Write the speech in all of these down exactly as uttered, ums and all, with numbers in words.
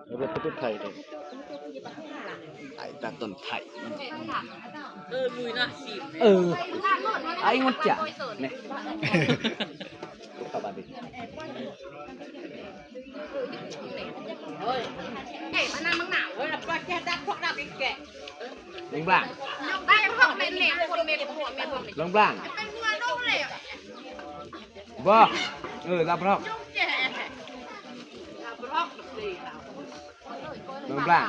Rốt cái tút thầy đấy. Ai ta tuần thầy. เออ มือหน้าสิบ เออ ไอ้งดจ้ะเนี่ย เข้าบ้านดิ เฮ้ย เฮ้ย มานั่งมังหนาว เฮ้ย แล้วก็แค่ดักพวกดักอีกแกะ ลงบ้าง ได้พวกเม็ดเหล็ก คนเม็ดหัวเม็ดหัวเม็ด ลงบ้าง เป็นงัวลงเลย บ่ เออ รับรอง ลงบ้าง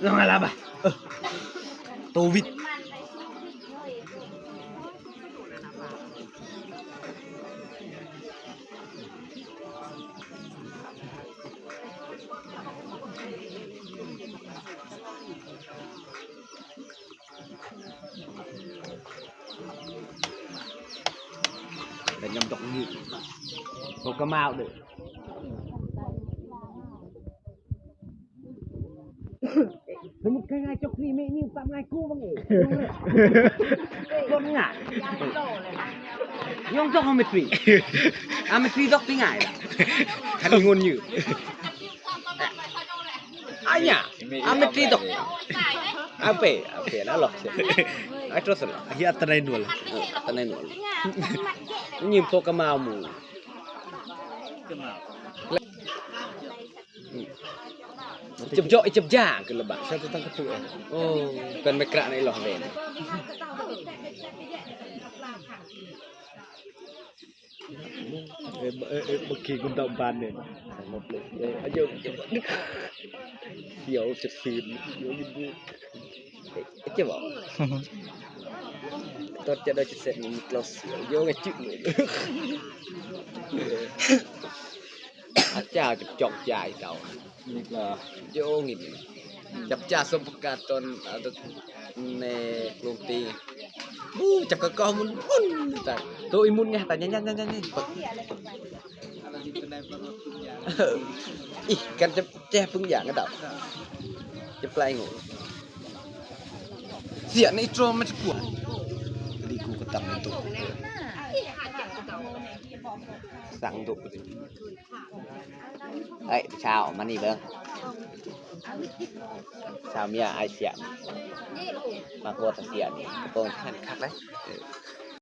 Long ala ba? Eh. Tubig. Là nhâm tộc như. Có cái mạo được. Nó một cái ngai chọc gì mẹ như phạm ngai cu bằng ấy. Con ngại. Yong chọc không mệt phí. À, mệt phí dọc tiếng ngại là. Khăn ngôn như. Anya, ame tri dok. Ape, ape, na lo. Ai terus lo. Hi atanay nul. Tanay nul. Ni po ka mamu. Icep jo, icep ja ke leba. Satu tang ketu eh. Oh, kan mekra na iloh ben. Eh, eh, eh, bagi gundam ban ni. Eh, ayo, ayo. Yo, cetin. Yo, gitu. Eh, coba. Tot kada ceset ni close. Yo, ngecik ni. Acha, cocok jai tau. Ni lah. Yo, ngin. Chập cha sum pakaton, ah, tu ne klumpi. Bu, chập ka kau mun, mun, ta. Tu imun ngah, ta, nya, nya, nya, nya, nya. Ih, kan chập, cheh pung ya, ngadau. Chập klai ngu. Sia ni tro ma chep kuat. Di ku ketang tu. Sang tu. Ai, chào, mani bang. Chào mia ai sia. Ma kuat sia ni. Kepong kan kak lai.